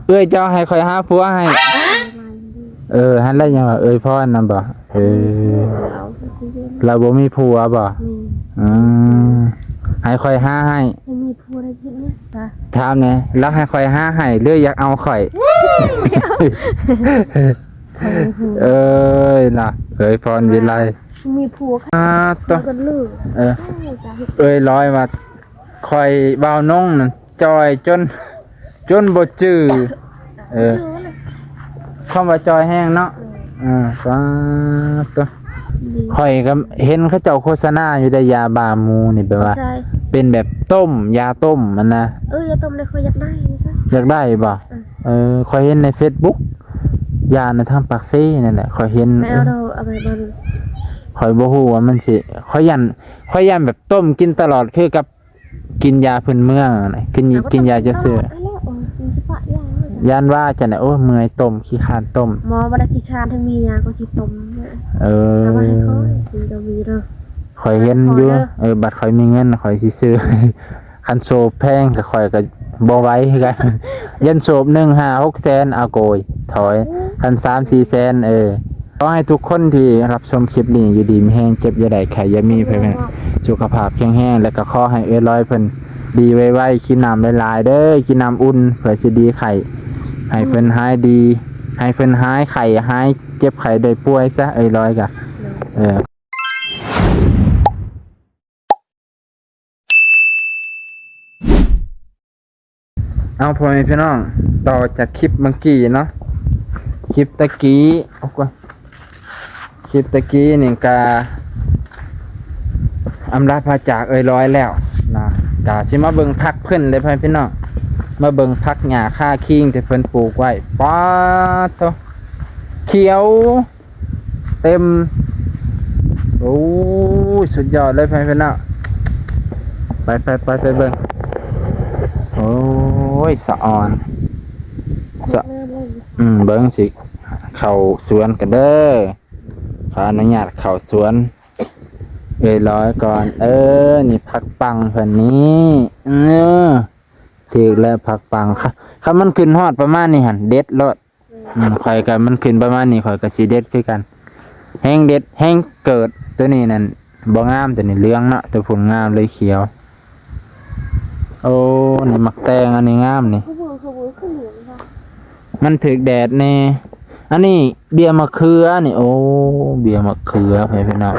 ເອື້ອຍເຈົ້າໃຫ້ຂ້ອຍຫາຜົວໃຫ້. ເອີ ຫັ້ນແຫຼະ ຍັງວ່າເອື້ອຍພອນນຳບໍ່? ເອີ ລາວບໍ່ມີຜົວບໍ່? ອືມ ໃຫ້ຂ້ອຍຫາໃຫ້. ຍັງມີຜົວໄດ້ກິນນະ? ຖາມແດ່ ລາວໃຫ້ຂ້ອຍຫາໃຫ້ ຫຼືຢາກເອົາຂ້ອຍ? ເອີຍນະ ເອື້ອຍພອນວິໄລ ມີຜົວ ອາ ໂຕ ເອີ ເອື້ອຍລອຍວ່າ ຂ້ອຍບ່າວນົງນັ້ນຈ່ອຍຈົນ ຈົນບໍ່ຈື່ ເອີ ຄຳວ່າຈ່ອຍແຮງເນາະ. ເອີ ປາດໂຕ ຂ້ອຍກໍເຫັນເຂົາເຈົ້າໂຄສະນາຢູ່ໃດ ຢາບ້າໝູນີ້ ແບບວ່າເປັນແບບຕົ້ມ ຢາຕົ້ມຫັ້ນນະ. ເອີ ຢາຕົ້ມນີ້ຂ້ອຍຢາກໄດ້ຢູ່ຊະ. ຢາກໄດ້ບໍ່? ເອີ ຂ້ອຍເຫັນໃນເຟສບຸກ ຢາໃນທາງປາກເຊນັ້ນແຫຼະ ຂ້ອຍເຫັນ. ໄປເອົາດອກ ເອົາໄປເບິ່ງ. ຂ້ອຍບໍ່ຮູ້ວ່າມັນຊິ ຂ້ອຍຢ້ານ ຂ້ອຍຢ້ານແບບຕົ້ມກິນຕະຫຼອດ ຄືກັບ ກິນຢາພື້ນເມືອງນະ ກິນ ກິນຢາຈະເຊື່ອ ຢ້ານວ່າຈັ່ງໃດ. ໂອ້ ເມື່ອຍຕົ້ມ ຂີ້ຄ້ານຕົ້ມ. ໝໍບໍ່ໄດ້ຂີ້ຄ້ານ ຖ້າມີຢາກໍຊິຕົ້ມ. ເອີ ເອົາໄວ້ໃຫ້ຂ້ອຍ ມັນກໍມີເດີ ຂ້ອຍເຫັນຢູ່. ເອີ ບັດຂ້ອຍມີເງິນ ຂ້ອຍຊິຊື້. ຄັນໂສບແພງ ກໍຂ້ອຍກໍບໍ່ໄຫວຄືກັນ. ຢ້ານໂສບໜຶ່ງ ຫ້າຫົກແສນ ເອົາໂກຍ ຖອຍ. ຄັນສາມສີ່ແສນ ເອີ ຂໍໃຫ້ທຸກຄົນທີ່ຮັບຊົມຄລິບນີ້ ຢູ່ດີມີແຮງ ເຈັບຢ່າໄດ້ ໄຂ້ຢ່າມີ ໃຫ້ເພິ່ນສຸຂະພາບແຂງແຮງ ແລະກໍຂໍໃຫ້ເອື້ອຍລອຍເພິ່ນດີໄວໆ ກິນນ້ຳຫຼາຍໆເດີ ກິນນ້ຳອຸ່ນ ເພື່ອຊິດີໄຂ້ ໃຫ້ເພິ່ນຫາຍດີ ໃຫ້ເພິ່ນຫາຍໄຂ້ ຫາຍເຈັບໄຂ້ໄດ້ປ່ວຍຊະ ເອື້ອຍລອຍກະ ເອີ. ເອົາ ພໍ່ແມ່ພີ່ນ້ອງ ຕໍ່ຈາກຄລິບເມື່ອກີ້ເນາະ ຄລິບຕະກີ້ ໂອ້ຍ ຄລິບຕະກີ້ນີ້ກະອຳລາພາຈາກເອື້ອຍລອຍແລ້ວນະ ກະຊິມາເບິ່ງຜັກເພິ່ນເດ້ ພໍ່ແມ່ພີ່ນ້ອງ ມາເບິ່ງຜັກຫຍ້າຄາຄີງທີ່ເພິ່ນປູກໄວ້ ປາດໂທ້ ຂຽວ ເຕັມ ໂອ້ຍ ສຸດຍອດເລີຍ ພໍ່ແມ່ພີ່ນ້ອງ ໄປ ໄປ ໄປ ໄປເບິ່ງ ໂອ້ຍ ສະອອນ ສະ ອືມ ເບິ່ງຊິເຂົ້າສວນກັນເດີ ຂໍອະນຸຍາດເຂົ້າສວນເອື້ອຍລອຍກ່ອນ ເອີ ນີ້ຜັກປັງເພິ່ນນີ້ ເອີ ຖືກແລ້ວຜັກປັງ ຄັນ ຄັນມັນຂຶ້ນຮອດປະມານນີ້ຫັ້ນ ເດັດໂລດ. ອືມ ຂ້ອຍກໍ ມັນຂຶ້ນປະມານນີ້ ຂ້ອຍກໍຊິເດັດຄືກັນ ແຮງເດັດແຮງເກີດ. ໂຕນີ້ນັ້ນບໍ່ງາມ ໂຕນີ້ເຫຼືອງເນາະ ໂຕພຸ້ນງາມເລີຍຂຽວ. ໂອ້ ນີ້ໝາກແຕງ ອັນນີ້ງາມນີ້ ຄືບໍ່ ຄືບໍ່ ຄືເຫຼືອງເນາະ ມັນຖືກແດດແດ່. ອັນນີ້ເບ້ຍມະເຂືອນີ້ ໂອ້ ເບ້ຍມະເຂືອ ພໍ່ແມ່ພີ່ນ້ອງ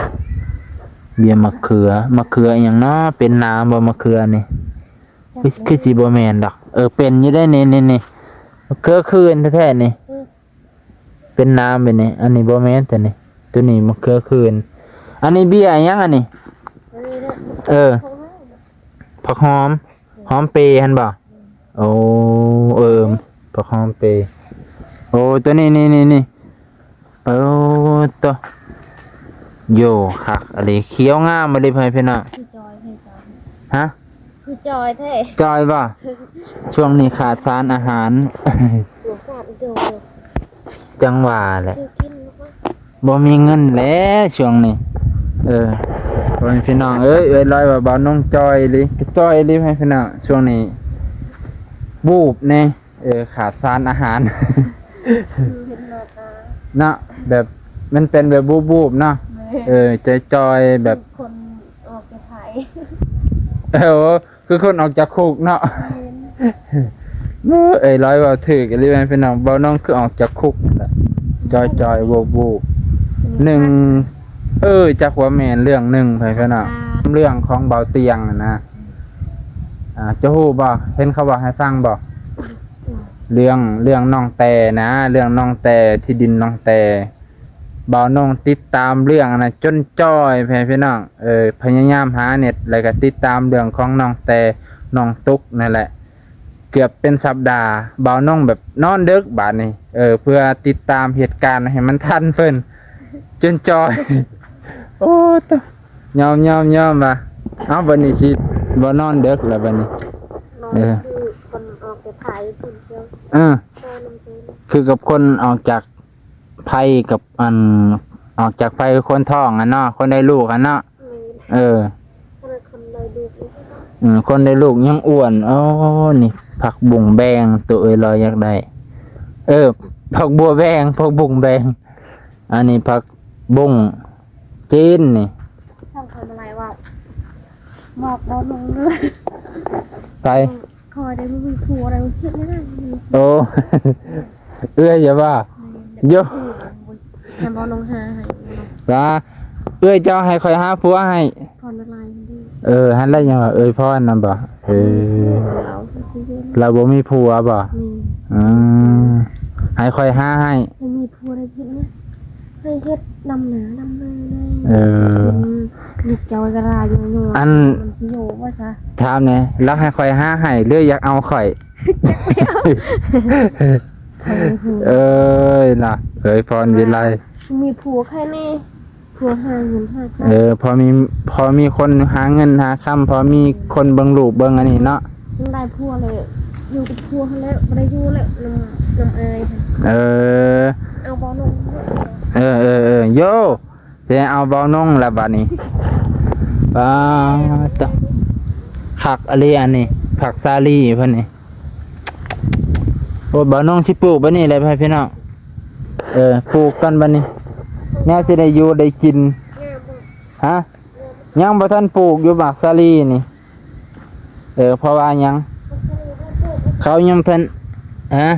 ເບ້ຍມະເຂືອ ມະເຂືອອີ່ຫຍັງເນາະ ເປັນໜາມບໍ່ ມະເຂືອນີ້? ຄື ຄືຊິບໍ່ແມ່ນດອກ ເອີ ເປັນຢູ່ເດ້ ນີ້ ນີ້ ນີ້ ມະເຂືອຄືນແທ້ໆນີ້ ເປັນໜາມແບບນີ້ ອັນນີ້ບໍ່ແມ່ນຕົວນີ້ ຕົວນີ້ມະເຂືອຄືນ ອັນນີ້ເບ້ຍອີ່ຫຍັງອັນນີ້? ເອີ ຜັກຫອມ ຫອມເປຫັ້ນບໍ່? ໂອ້ ເອີ ຜັກຫອມເປ ໂອ້ ຕົວນີ້ ນີ້ ນີ້ ນີ້ ໂອ້ ໂຕ ໂຢ ຄັກອີ່ຫຼີ ຂຽວງາມອີ່ຫຼີ ພໍ່ແມ່ພີ່ນ້ອງ ຄືຈ່ອຍແທ້ ຈ່ອຍ ຮະ ຄືຈ່ອຍແທ້ ຈ່ອຍບໍ່? ຊ່ວງນີ້ຂາດສານອາຫານ ໂດ ຈັງຫວະແຫຼະ ບໍ່ມີເງິນແຫຼະຊ່ວງນີ້ ເອີ ພໍ່ແມ່ພີ່ນ້ອງເອີຍ ເອື້ອຍລອຍວ່າບ່າວນົງຈ່ອຍອີ່ຫຼີ ຈ່ອຍອີ່ຫຼີ ພໍ່ແມ່ພີ່ນ້ອງ ຊ່ວງນີ້ບູບແດ່. ເອີ ຂາດສານອາຫານ ຄືເຫັນໜ້າຕາ ເນາະ ແບບມັນເປັນແບບບູບໆເນາະ ແມ່ນ ເອີ ຈ່ອຍໆ ແບບຄົນອອກຈາກໄພ ເອີ ຄືຄົນອອກຈາກຄຸກເນາະ ແມ່ນ ເອີ ເອື້ອຍລອຍເວົ້າຖືກອີ່ຫຼີ ພີ່ນ້ອງ ບ່າວນົງຄືອອກຈາກຄຸກ ຈ່ອຍໆ ບູບໆ ໜຶ່ງ ເອີ ຈັກວ່າແມ່ນເລື່ອງໜຶ່ງ ພີ່ນ້ອງ ເລື່ອງຂອງບ່າວຕຽງຫັ້ນນະ. ອ່າ ເຈົ້າຮູ້ບໍ່? ເຫັນເຂົາເວົ້າໃຫ້ຟັງບໍ່? ເລື່ອງ ເລື່ອງນ້ອງແຕ່ນະ ເລື່ອງນ້ອງແຕ່ ທີ່ດິນນ້ອງແຕ່ ບ່າວນົງຕິດຕາມເລື່ອງອັນນັ້ນຈົນຈ່ອຍ ແມ່ພີ່ນ້ອງ ເອີ ພະຍາຍາມຫາເນັດ ແລ້ວກໍຕິດຕາມເລື່ອງຂອງນ້ອງແຕ່ ນ້ອງຕຸກນັ້ນແຫຼະ ເກືອບເປັນສັບດາ ບ່າວນົງແບບນອນເດິກບາດນີ້ ເອີ ເພື່ອຕິດຕາມເຫດການໃຫ້ມັນທັນເພິ່ນ ຈົນຈ່ອຍ ໂອ້ ຕາຍ ຍອມ ຍອມ ຍອມວ່າ ເອົ້າ ບັດນີ້ຊິບໍ່ນອນເດິກແລ້ວບັດນີ້ ນອນ ເອີ ຄືຄົນອອກຈາກໄພພຸ້ນເຈົ້າ ເອີ ຄືກັບຄົນອອກຈາກໄພກັບ ອັນ ອອກຈາກໄພຄືຄົນທ້ອງຫັ້ນເນາະ ຄົນໄດ້ລູກຫັ້ນເນາະ ແມ່ນ ເອີ ຂະໜາດຄົນໄດ້ລູກ ອືມ ຄົນໄດ້ລູກຍັງອ້ວນ ໂອ້ ນີ້ຜັກບຸ້ງແບງ ໂຕເອື້ອຍລອຍຢາກໄດ້ ເອີ ຜັກບົວແບງ ຜັກບຸ້ງແບງ ອັນນີ້ຜັກບຸ້ງຈີນນີ້. ທາງຄອຍມາໄລ່ວ່າ ບອກບໍ່ລົງເດີ ໄປ ຄອຍໄດ້ບໍ່ມີຜົວໄດ້ບໍ່ເຮັດແນວນັ້ນ. ໂອ້ ເອື້ອຍຢ່າວ່າ ໂຢ ໃຫ້ບໍ່ລົງຫາໃຫ້ ວ່າເອື້ອຍເຈົ້າໃຫ້ຂ້ອຍຫາຜົວໃຫ້. ພອນລາຍເດີ ເອີ ຫັ້ນແຫຼະ ຍັງວ່າເອື້ອຍພອນນຳບໍ່? ເອີ ລາວບໍ່ມີຜົວບໍ່? ອືມ ໃຫ້ຂ້ອຍຫາໃຫ້ ໃຫ້ມີຜົວໄດ້ເຮັດນະ ໃຫ້ເຮັດດຳນາດຳນາແດ່. ເອີ ລູກເຈົ້າກະລາຢູ່ ອັນ ມັນຊິໂຍວ່າຊະ. ຖາມແດ່ ລາວໃຫ້ຂ້ອຍຫາໃຫ້ ຫຼືຢາກເອົາຂ້ອຍ? ເອີຍນະ ເອີຍພອນວິໄລ ມີຜົວໃຄແນ່ ຜົວຫາເງິນຫາຄຳ. ເອີ ພໍມີ ພໍມີຄົນຫາເງິນຫາຄຳ ພໍມີຄົນເບິ່ງລູກເບິ່ງອັນນີ້ເນາະ. ຍັງໄດ້ຜົວແລ້ວ ຢູ່ກັບຜົວຫັ້ນແລ້ວ ບໍ່ໄດ້ຢູ່ແລ້ວ ນຳ ນຳອາຍ. ເອີ ເອົາບໍ່ລົງ ເອີ ເອີ ເອີ ໂຢ ຊິເອົາເບົານົງລະບາດນີ້. ປາດ ຄັກອີ່ຫຼີອັນນີ້ ຜັກສາລີເພິ່ນນີ້. ໂອ້ ເບົານົງຊິປູກບາດນີ້ແຫຼະ ພີ່ນ້ອງ. ເອີ ປູກກ່ອນບາດນີ້ ແນວຊິໄດ້ຢູ່ໄດ້ກິນ. ຮະ ຍັງບໍ່ທັນປູກຢູ່ໝາກສາລີນີ້. ເອີ ເພາະວ່າຫຍັງ ເຂົາຍັງບໍ່ທັນ ຮະ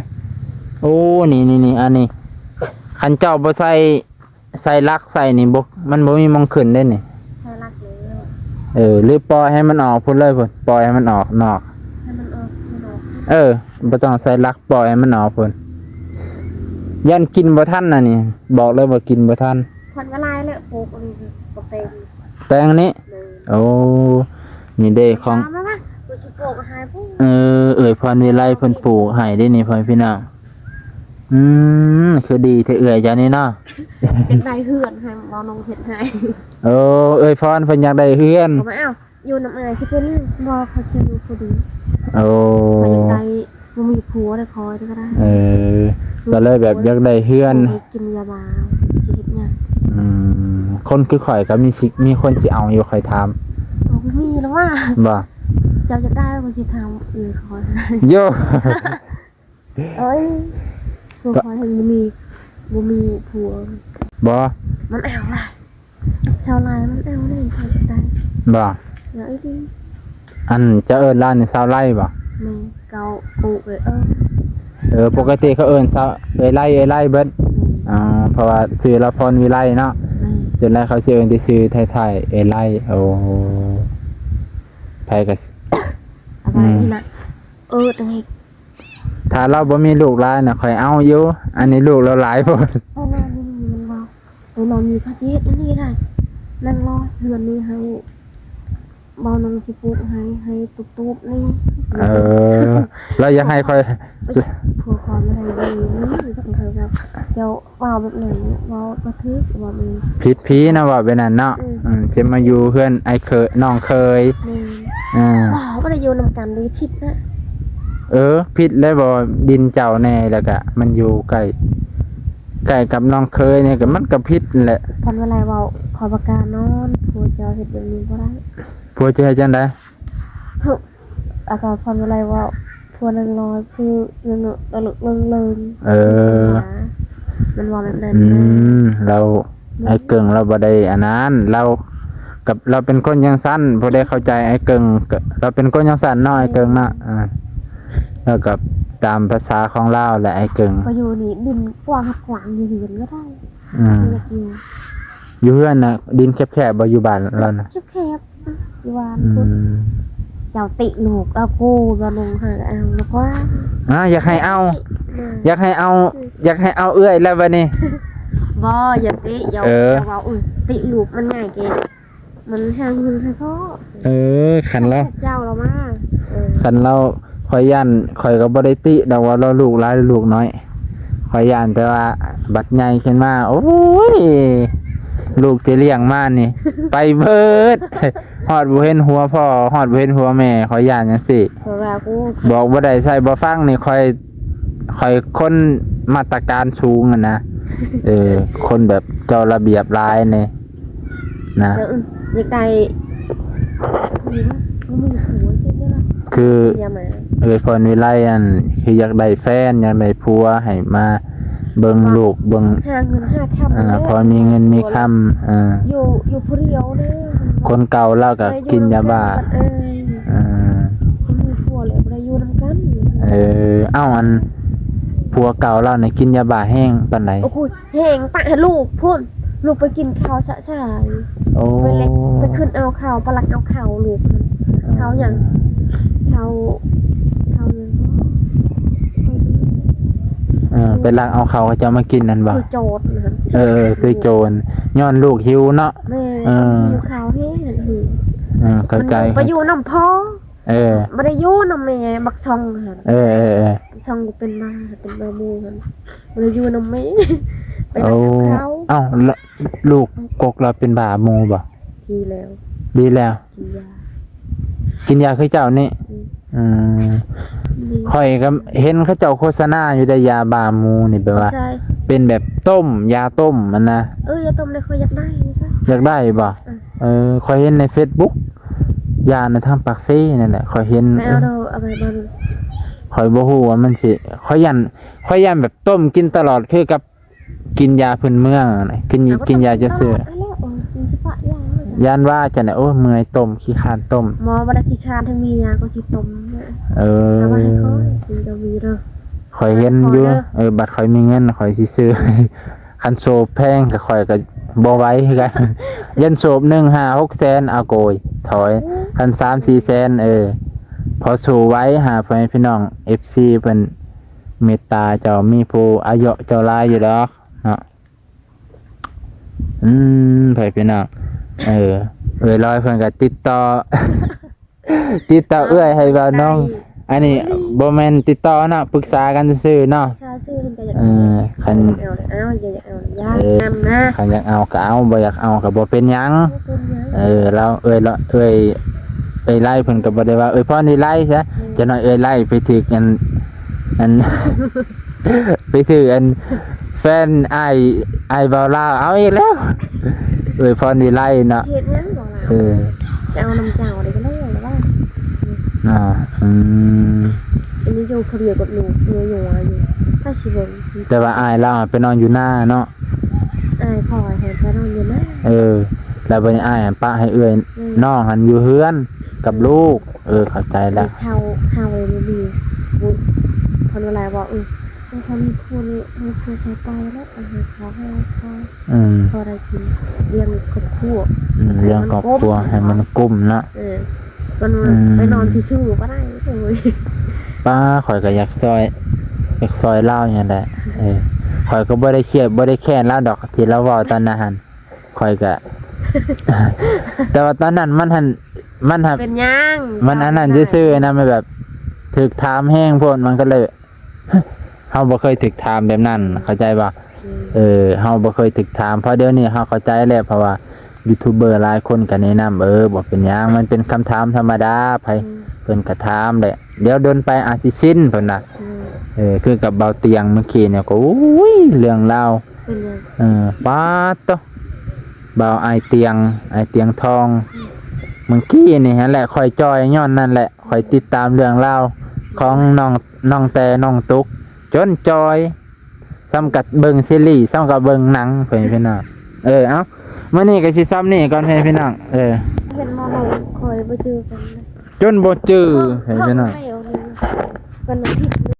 ໂອ້ ນີ້ໆໆ ອັນນີ້ ຄັນເຈົ້າບໍ່ໃສ່ ໃສ່ຫຼັກໃສ່ນີ້ບໍ່ ມັນບໍ່ມີໝ່ອງຂຶ້ນເດ້ນີ້. ໃສ່ຫຼັກເລີຍ ເອີ ຫຼືປ່ອຍໃຫ້ມັນອອກພຸ້ນເລີຍພຸ້ນ ປ່ອຍໃຫ້ມັນອອກນອກ ໃຫ້ມັນອອກ ມັນອອກ ເອີ ບໍ່ຕ້ອງໃສ່ຫຼັກ ປ່ອຍໃຫ້ມັນອອກພຸ້ນ. ຢ້ານກິນບໍ່ທັນອັນນີ້ ບອກເລີຍວ່າກິນບໍ່ທັນ. ຄວັນກະລາຍແລ້ວ ປູກອັນນີ້ ປູກແຕງ ແຕງນີ້ ໂອ້ ນີ້ເດ້ຂອງ ມາ ມາ ມາ ກູຊິປູກໃຫ້ພຸ້ນ. ເອີ ເອື້ອຍພອນວິໄລເພິ່ນປູກໃຫ້ເດ້ນີ້ ພໍ່ແມ່ພີ່ນ້ອງ. ອືມ ຄືດີແທ້ເອື້ອຍເຈົ້ານີ້ເນາະ. ຢາກໄດ້ເຮືອນໃຫ້ ເບົານົງເຮັດໃຫ້. ໂອ້ ເອື້ອຍພອນເພິ່ນຢາກໄດ້ເຮືອນ ບໍ່ມາເອົາ ຢູ່ນຳອ້າຍຊິເປັນ ບໍ່ ເຂົາຊິຢູ່ຜູ້ດຽວ. ໂອ້ ຂ້ອຍຢາກໄດ້ ບໍ່ມີຜົວໄດ້ ຂໍໄດ້ກໍໄດ້. ເອີ ກໍເລີຍແບບຢາກໄດ້ເຮືອນ ບໍ່ໄດ້ກິນຢາບ້າ ຊິເຮັດຫຍັງ? ອືມ ຄົນຄືຂ້ອຍກໍມີຊິ ມີຄົນຊິເອົາຢູ່ ຂ້ອຍຖາມ. ໂອ້ ບໍ່ມີແລ້ວວ່າ ບໍ່ ເຈົ້າຢາກໄດ້ ຂ້ອຍຊິຖາມ ເອີ ຂໍ ໂຢ ເອີຍ ຜົວຂ້ອຍຍັງບໍ່ມີ ບໍ່ມີຜົວ. ບໍ່ ມັນເອົາລະ ຊາວລາຍມັນເອົາໄດ້ ຂ້ອຍຢາກໄດ້. ບໍ່ ເອີຍ ອັນຈະເອີ້ນລາວນີ້ຊາວໄລບໍ່? ແມ່ນ ເຂົາ ເອີ ເອີ ເອີ ປົກກະຕິເຂົາເອີ້ນຊາວ ເອື້ອຍໄລ ເອື້ອຍໄລເບິດ. ແມ່ນ ອໍ ເພາະວ່າຊື່ລາວພອນວິໄລເນາະ. ແມ່ນ ສ່ວນຫຼາຍເຂົາຊິເອີ້ນແຕ່ຊື່ໄທໆ ເອື້ອຍໄລ. ໂອ້ ໃຜກໍ ອືມ ເອີ ແຕ່ ຖ້າລາວບໍ່ມີລູກຫຼາຍນະ ຂ້ອຍເອົາຢູ່. ອັນນີ້ລູກລາວຫຼາຍໂພດ. ໄປນອນຢູ່ນີ້ມັນເວົ້າ ໄປນອນຢູ່ພະເທດອັນນີ້ໄດ້ ນັ່ງລໍເຮືອນນີ້ໃຫ້ ເບົານົງຊິປູກໃຫ້ ໃຫ້ຕູບໆນີ້. ເອີ ລາວຢາກໃຫ້ຂ້ອຍ ຜົວຂ້ອຍມາໃຫ້ເບິ່ງນີ້ ເຈົ້າເວົ້າແບບນັ້ນ ເວົ້າບໍ່ຖືກ ເວົ້າແບບນີ້ ຜິດຜີນະ ເວົ້າແບບນັ້ນເນາະ. ອືມ ອືມ ຊິມາຢູ່ເຮືອນອ້າຍເຂີຍ ນ້ອງເຂີຍ. ແມ່ນ ອ່າ ບໍ່ ບໍ່ໄດ້ຢູ່ນຳກັນເດ້ ຜິດນະ. ເອີ ຜິດແລ້ວບໍ່ ດິນເຈົ້າແດ່ ແລ້ວກະມັນຢູ່ໃກ້ ໃກ້ກັບນ້ອງເຂີຍນີ້ ກະມັນກະຜິດແຫຼະ. ພັນວະໄລເວົ້າ ຂໍປະກາດນອນ ຜົວເຈົ້າເຮັດແບບນີ້ບໍ່ໄດ້. ຜົວຈະເຮັດຈັ່ງໃດ? ອາການພອນວະໄລເວົ້າ ຜົວນັ່ງລໍ ຄືເລິງໆ ເລີງໆ. ເອີ ມັນເວົ້າແບບນັ້ນ. ອືມ ແລ້ວ ອ້າຍເກິ່ງລາວບໍ່ໄດ້ອັນນັ້ນ ລາວກັບ ລາວເປັນຄົນຈັ່ງຊັ້ນ ຜູ້ໃດເຂົ້າໃຈອ້າຍເກິ່ງ ລາວເປັນຄົນຈັ່ງຊັ້ນເນາະ ອ້າຍເກິ່ງເນາະ. ອ່າ ລາວກໍຕາມພາສາຂອງລາວແຫຼະ ອ້າຍເກິ່ງ. ໄປຢູ່ນີ້ດິນກວ້າງ ກວ້າງ ຢູ່ເຮືອນກໍໄດ້. ອືມ ຢາກຢູ່ ຢູ່ເຮືອນນະ ດິນແຄບໆບໍ່ ຢູ່ບ້ານລາວນະ? ແຄບໆ ຢູ່ບ້ານພຸ້ນ. ອືມ ເຈົ້າຕິລູກເອົາກູ ບໍ່ລົງໃຫ້ເອົາລະກວ່າ. ອ່າ ຢາກໃຫ້ເອົາ ຢາກໃຫ້ເອົາ ຢາກໃຫ້ເອົາເອື້ອຍແລ້ວບັດນີ້. ບໍ່ ຢ່າຕິ ຢ່າ ເອີ ຢ່າເວົ້າ ອຸ້ຍ ຕິລູກມັນໃຫຍ່ເກ ມັນຫາເງິນໃຫ້ພໍ່. ເອີ ຄັນລາວ ເຈົ້າລາວມາ. ເອີ ຄັນລາວ ຂ້ອຍຢ້ານ ຂ້ອຍກໍບໍ່ໄດ້ຕິດອກວ່າລາວລູກຫຼາຍລູກນ້ອຍ. ຂ້ອຍຢ້ານແຕ່ວ່າບັດໃຫຍ່ຂຶ້ນມາ ໂອ້ຍ ລູກທີ່ລ້ຽງມານີ້ ໄປເບິດ ຮອດບໍ່ເຫັນຫົວພໍ່ ຮອດບໍ່ເຫັນຫົວແມ່ ຂ້ອຍຢ້ານຈັ່ງຊີ້. ເພາະວ່າກູ ບອກບໍ່ໄດ້ໃຊ້ບໍ່ຟັງນີ້ ຂ້ອຍ ຂ້ອຍຄົນມາດຕະການສູງຫັ້ນນະ. ເອີ ຄົນແບບເຈົ້າລະບຽບຫຼາຍນີ້ນະ. ເອີ ຢາກໄດ້ ຄື ເອື້ອຍພອນວິໄລ ອັນ ເຂ ຄືຢາກໄດ້ແຟນ ຢາກໄດ້ຜົວໃຫ້ມາເບິ່ງລູກເບິ່ງ ຫາເງິນຫາຄຳ ອ່າ ແລ້ວ ພໍມີເງິນມີຄຳ ເອີ ຢູ່ ຢູ່ຜູ້ດຽວເດ້ ຄົນເກົ່າລາວກໍກິນຢາບ້າ ເອີ ບໍ່ມີຜົວແລ້ວບໍ່ໄດ້ຢູ່ນຳກັນ ເອີ ເອົ້າ ອັນ ຜົວເກົ່າລາວນີ້ກິນຢາບ້າແຮງປານໃດ? ໂອ້ໂຫ ແຮງປະລູກພຸ້ນ ລູກໄປກິນເຂົ້າຊະຊາຍ ໂອ້ ໄປເລັກ ໄປຂຶ້ນເອົາເຂົ້າ ໄປລັກເອົາເຂົ້າລູກ ເອີ ເຂົ້າຫຍັງ ເຂົ້າ ເຂົ້າຫຍັງ ເອີ ໄປລັກເອົາເຂົ້າເຂົາເຈົ້າມາກິນນັ້ນບໍ່? ຄືໂຈນນະ ເອີ ຄືໂຈນ ຍ້ອນລູກຫິວເນາະ ແມ່ນ ເອີ ຫິວເຂົ້າແຮງ ຫິວ ເອີ ເຂົ້າໃຈ ມັນໄປຢູ່ນຳພໍ່ ເອີ ບໍ່ໄດ້ຢູ່ນຳແມ່ ບັກຊ່ອງຫັ້ນ ເອີໆໆ ບັກຊ່ອງກໍເປັນໝາ ເປັນໝາໝູ່ຫັ້ນ ບໍ່ໄດ້ຢູ່ນຳແມ່ ໄປລັກເອົາເຂົ້າ ເອົ້າ ລະ ລູກກົກລາວເປັນໝາໝູ່ບໍ່? ດີແລ້ວ ດີແລ້ວ ກິນຢາ ກິນຢາຄືເຈົ້ານີ້ ອືມ ອືມ ດີ ຂ້ອຍກໍເຫັນເຂົາເຈົ້າໂຄສະນາຢູ່ໄດ໋ ຢາໝາໝູ່ນີ້ ແບບວ່າ ໃຊ່ ເປັນແບບຕົ້ມ ຢາຕົ້ມຫັ້ນນະ ເອີ ຢາຕົ້ມນີ້ຂ້ອຍຢາກໄດ້ຢູ່ຊະ ຢາກໄດ້ບໍ່? ເອີ ເອີ ຂ້ອຍເຫັນໃນເຟສບຸກ ຢາໃນທາງປາກເຊນັ້ນແຫຼະ ຂ້ອຍເຫັນ ໄປເອົາເດີ ເອີ ເອົາໄປເບິ່ງ ຂ້ອຍບໍ່ຮູ້ວ່າມັນຊິ ຂ້ອຍຢ້ານ ຂ້ອຍຢ້ານແບບຕົ້ມກິນຕະຫຼອດ ຄືກັບກິນຢາພື້ນເມືອງຫັ້ນນະ ກິນ ເອົາ ກໍ ກິນຢາ ຕ້ອງກິນ ຈະ ຕະຫຼອດ ຊື້ ຫັ້ນແຫຼະ ເອີ ກິນສະປະຢາ ຢ້ານວ່າຈັ່ງໃດ ໂອ້ ເມື່ອຍຕົ້ມ ຂີ້ຄ້ານຕົ້ມ ໝໍບໍ່ໄດ້ຂີ້ຄ້ານ ທັງມີຢາກໍຊິຕົ້ມ ເອີ ເອົາໄວ້ໃຫ້ຂ້ອຍ ກິນກໍມີເດີ ຂ້ອຍເຫັນຢູ່ ເອີ ບັດຂ້ອຍມີເງິນ ຂ້ອຍຊິຊື້ ຄັນໂສບແພງກໍຂ້ອຍກໍບໍ່ໄຫວຄືກັນ ຢ້ານໂສບໜຶ່ງຫ້າຫົກແສນ ເອົາໂກຍ ຖອຍ ຄັນສາມສີ່ແສນ ເອີ ພໍສູ້ໄຫວ ຫາພໍ່ແມ່ພີ່ນ້ອງ ເອັຟຊີ ເພິ່ນເມດຕາເຈົ້າ ມີຜູ້ອາຍຸເຈົ້າຫຼາຍຢູ່ດອກເນາະ ອືມ ພໍ່ແມ່ພີ່ນ້ອງ ເອີ ເອື້ອຍລອຍເພິ່ນກໍຕິດຕໍ່ ຕິດຕໍ່ເອື້ອຍໃຫ້ບ່າວນ້ອງ ອັນນີ້ບໍ່ແມ່ນຕິດຕໍ່ເນາະ ປຶກສາກັນຊື່ໆເນາະ ເອີ ຄັນ ເອີ ຄັນຢາກເອົາກໍເອົາ ບໍ່ຢາກເອົາກໍບໍ່ເປັນຫຍັງ ບໍ່ເປັນຫຍັງ ເອີ ລາວ ເອື້ອຍ ເອື້ອຍ ເອື້ອຍໄລເພິ່ນກໍບໍ່ໄດ້ວ່າ ເອື້ອຍພອນວິໄລຊະ ອືມ ຈັກໜ້ອຍເອື້ອຍໄລໄປຖືກອັນ ອັນ ໄປຖືກອັນ ແຟນອ້າຍ ອ້າຍບ່າວລາວເອົາອີກແລ້ວ ເອື້ອຍພອນວິໄລເນາະ ເຮັດຫຍັງບໍ່ລາວ ເອີ ຈະເອົານຳເຈົ້າໄດ້ກໍໄດ້ແລ້ວວ່າ ເນາະ ອືມ ອັນນີ້ຢູ່ຜູ້ດຽວກັບລູກ ເອີ ຢູ່ວ່າຢູ່ ໃຜຊິເບິ່ງ ແຕ່ວ່າອ້າຍລາວໄປນອນຢູ່ນາເນາະ ອ້າຍພໍ່ໃຫ້ໄປນອນຢູ່ນາ ເອີ ແລ້ວບັດນີ້ອ້າຍປະໃຫ້ເອື້ອຍ ອືມ ນ້ອງຫັ້ນຢູ່ເຮືອນກັບ ອືມ ລູກ ເອີ ເຂົ້າໃຈແລ້ວ ເຂົາ ເຂົາບໍ່ມີບຸນ ເພິ່ນວ່າຫຼາຍວ່າ ເອີ ເອີ ເຂົາມີຜູ້ນີ້ ມີຜູ້ໃສ່ໄປແລ້ວ ເອົາໃຫ້ເຂົາ ໃຫ້ເຂົາ ອືມ ພໍໄດ້ກິນ ລ້ຽງຄອບຄົວ ອືມ ລ້ຽງຄອບຄົວໃຫ້ມັນກຸ້ມເນາະ ເອີ ມັນ ອືມ ໄປນອນຊື່ໆບໍ່ໄດ້ ໂອ້ຍ ປ້າ ຂ້ອຍກໍຢາກຊ່ອຍ ຢາກຊ່ອຍລາວຫັ້ນແຫຼະ ເອີ ຂ້ອຍກໍບໍ່ໄດ້ຄຽດ ບໍ່ໄດ້ແຄ້ນລາວດອກ ທີ່ລາວເວົ້າຕອນນັ້ນຫັ້ນ ຂ້ອຍກະ ແຕ່ວ່າຕອນນັ້ນມັນຫັ້ນ ມັນຫັ້ນ ເປັນຫຍັງ ມັນອັນນັ້ນຊື່ໆນະ ມັນແບບຖືກຖາມແຮງໂພດ ມັນກໍເລີຍ ເຮົາບໍ່ເຄີຍຖືກຖາມແບບນັ້ນ ເຂົ້າໃຈບໍ່? ອືມ ເອີ ເຮົາບໍ່ເຄີຍຖືກຖາມ ເພາະດຽວນີ້ເຮົາເຂົ້າໃຈແລ້ວ ເພາະວ່າຢູທູບເບີຫຼາຍຄົນກໍແນະນຳ ເອີ ບໍ່ເປັນຫຍັງ ມັນເປັນຄຳຖາມທຳມະດາ ໃຜ ອືມ ເພິ່ນກໍຖາມແຫຼະ ດຽວດົນໄປອາດຊິຊິນ ເພິ່ນວ່າ ອືມ ເອີ ຄືກັບເບົາຕຽງມື້ກີ້ນີ້ກໍ ໂອ້ຍ ເລື່ອງລາວ ເປັນຫຍັງ? ເອີ ປາດໂທ້ ບ່າວອ້າຍຕຽງ ອ້າຍຕຽງທອງ ອືມ ມື້ກີ້ນີ້ຫັ້ນແຫຼະ ຂ້ອຍຈ່ອຍຍ້ອນນັ້ນແຫຼະ ຂ້ອຍຕິດຕາມເລື່ອງລາວຂອງນ້ອງ ນ້ອງແຕ່ນ້ອງຕຸກ ຈົນຈ່ອຍ ສ່ຳກັບເບິ່ງຊີຣີ ສ່ຳກັບເບິ່ງໜັງ ເພື່ອນພີ່ນ້ອງ ເອີ ເອົ້າ ມື້ນີ້ກໍຊິສ່ຳນີ້ກ່ອນ ເພື່ອນພີ່ນ້ອງ ເອີ ເຫັນບໍ່ນ້ອງ ຂ້ອຍບໍ່ຈື່ກັນ ຈົນບໍ່ຈື່ ເພື່ອນພີ່ນ້ອງ ເພິ່ນ